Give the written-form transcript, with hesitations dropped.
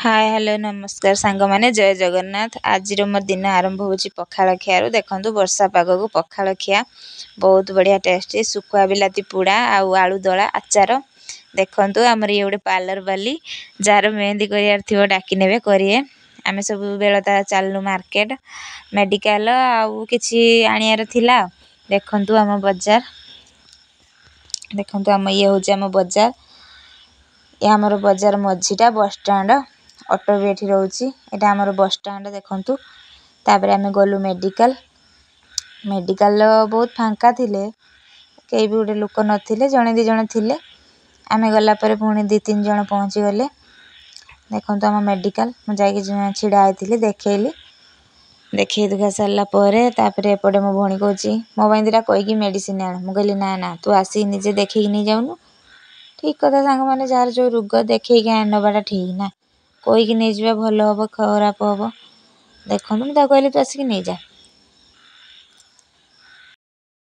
ହାଏ, hello, ନମସ୍କାର ସାଙ୍ଗମାନେ, ଜୟ ଜଗନ୍ନାଥ। ଆଜିର ମୋ ଦିନ ଆରମ୍ଭ ହେଉଛି ପଖାଳ ଖିଆରୁ। ଦେଖନ୍ତୁ, ବର୍ଷା ପାଗକୁ ପଖାଳ ଖିଆ ବହୁତ ବଢ଼ିଆ ଟେଷ୍ଟି। ଶୁଖୁଆ ବିଲାତି ପୋଡ଼ା ଆଉ ଆଳୁ ଦଳା, ଆଚାର। ଦେଖନ୍ତୁ, ଆମର ଇଏ ଗୋଟେ ପାର୍ଲର ବାଲି, ଯାହାର ମେହେନ୍ଦି କରିବାର ଥିବ ଡାକି ନେବେ, କରିବେ। ଆମେ ସବୁ ବେଳତା ଚାଲିଲୁ ମାର୍କେଟ, ମେଡ଼ିକାଲ ଆଉ କିଛି ଆଣିବାର ଥିଲା। ଦେଖନ୍ତୁ ଆମ ବଜାର, ଦେଖନ୍ତୁ ଆମ ଇଏ ହେଉଛି ଆମ ବଜାର। ଇଏ ଆମର ବଜାର ମଝିଟା, ବସଷ୍ଟାଣ୍ଡ, ଅଟୋ ବି ଏଠି ରହୁଛି। ଏଇଟା ଆମର ବସଷ୍ଟାଣ୍ଡ ଦେଖନ୍ତୁ। ତାପରେ ଆମେ ଗଲୁ ମେଡ଼ିକାଲ। ମେଡ଼ିକାଲ ବହୁତ ଫାଙ୍କା ଥିଲେ, କେହି ବି ଗୋଟେ ଲୋକ ନଥିଲେ, ଜଣେ ଦୁଇ ଜଣ ଥିଲେ। ଆମେ ଗଲା ପରେ ପୁଣି ଦୁଇ ତିନି ଜଣ ପହଞ୍ଚିଗଲେ। ଦେଖନ୍ତୁ ଆମ ମେଡ଼ିକାଲ, ମୁଁ ଯାଇକି ଛିଡ଼ା ହେଇଥିଲି, ଦେଖେଇଲି। ଦେଖେଇ ଦୁଖା ସାରିଲା ପରେ ତାପରେ ଏପଟେ ମୋ ଭଉଣୀ କହୁଛି, ମୋ ପାଇଁ ଦୁଇଟା କହିକି ମେଡ଼ିସିନ ଆଣ। ମୁଁ କହିଲି, ନା ନା, ତୁ ଆସିକି ନିଜେ ଦେଖେଇକି ନେଇଯାଉନୁ। ଠିକ୍ କଥା ସାଙ୍ଗମାନେ, ଯାହାର ଯେଉଁ ରୋଗ ଦେଖେଇକି ନେବାଟା ଠିକ୍ ନା କହିକି ନେଇଯିବା ଭଲ ହେବ ଖରାପ ହେବ? ଦେଖନ୍ତୁ, ମୁଁ ତାକୁ କହିଲି, ତୁ ଆସିକି ନେଇଯା।